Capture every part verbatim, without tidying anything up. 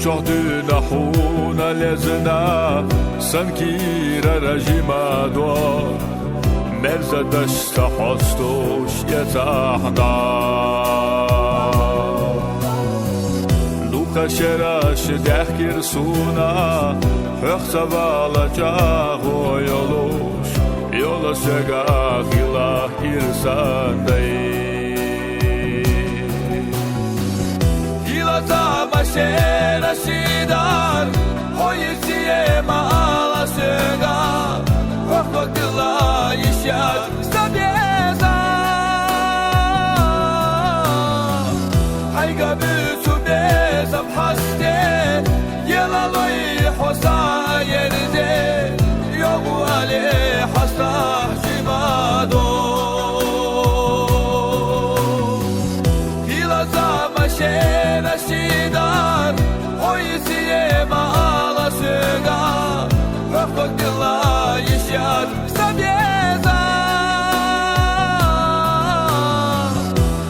Чохдуьйна хьуна лезна, сан кийрара жимадо, мерза дашца хьостуш эцахьа. Дукха шераш даьхкира суна, хьох ца вала чӀагӀо йолуш, йола соьга хила ирсан дай. Хила ца ма шена шидар, хьо йисте ма ала соьга, хьох догдила йиш яц сан безам. Хьайга буьйцу безам хьасте, елалой хьо сан ерзе, йогӀу але хьастахь жимадо. Хила ца ма шена шидар, хьо йисте ма ала соьга, хьох догдила йиш яц сан безам.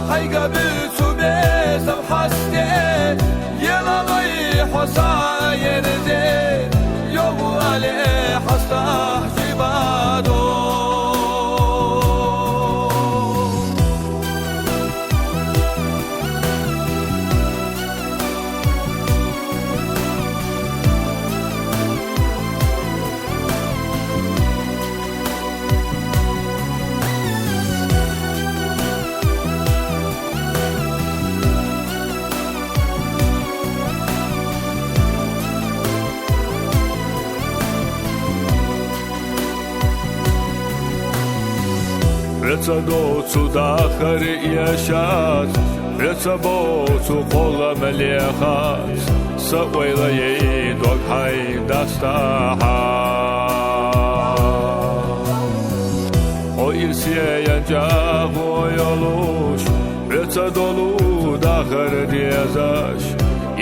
Хьайга буьйцу безам хьасте, елалой хьо сан ерзе, йогӀу але хьастахь жимадо. Хьоьца доцу дахар эшац, хьоьца боцу кхоллам лехац, сан ойла яй дог хьайн дастахьа. Хьо ирсе ян чӀагӀо йолуш, хьоьца долу дахар дезаш,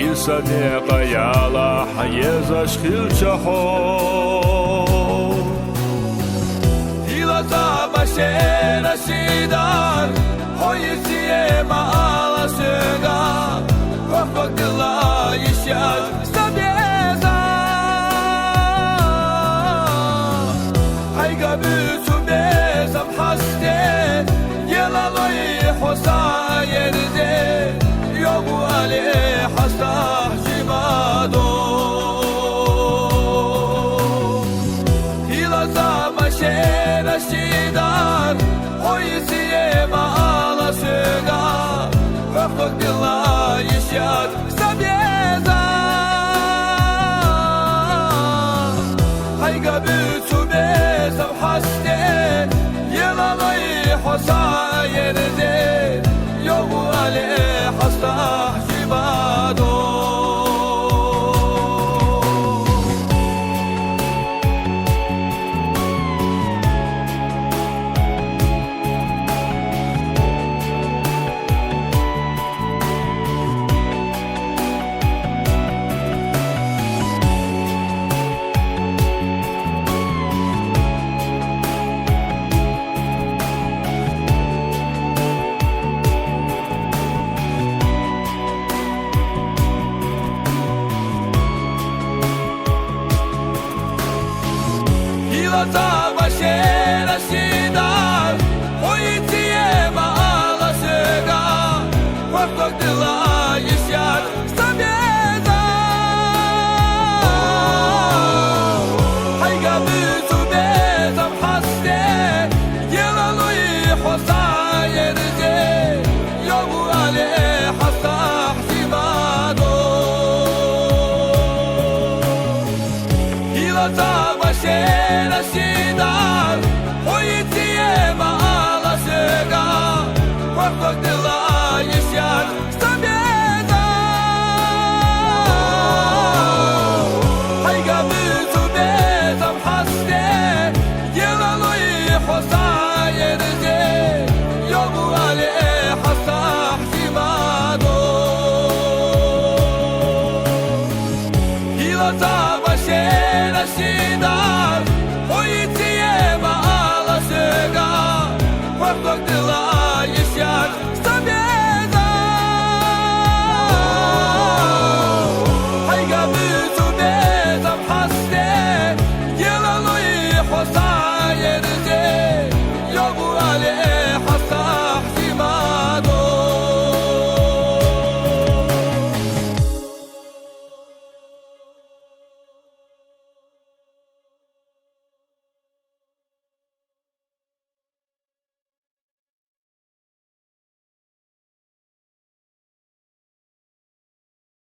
ирсан некъа ялахь езаш хилча хьо. Хила ца ма шена шидар, хьо йисте ма ала соьга, хьох догдила йиш яц сан безам. Хьайга буьйцу безам хьасте, елалой хьо сан ерзе, йогӀу але хьа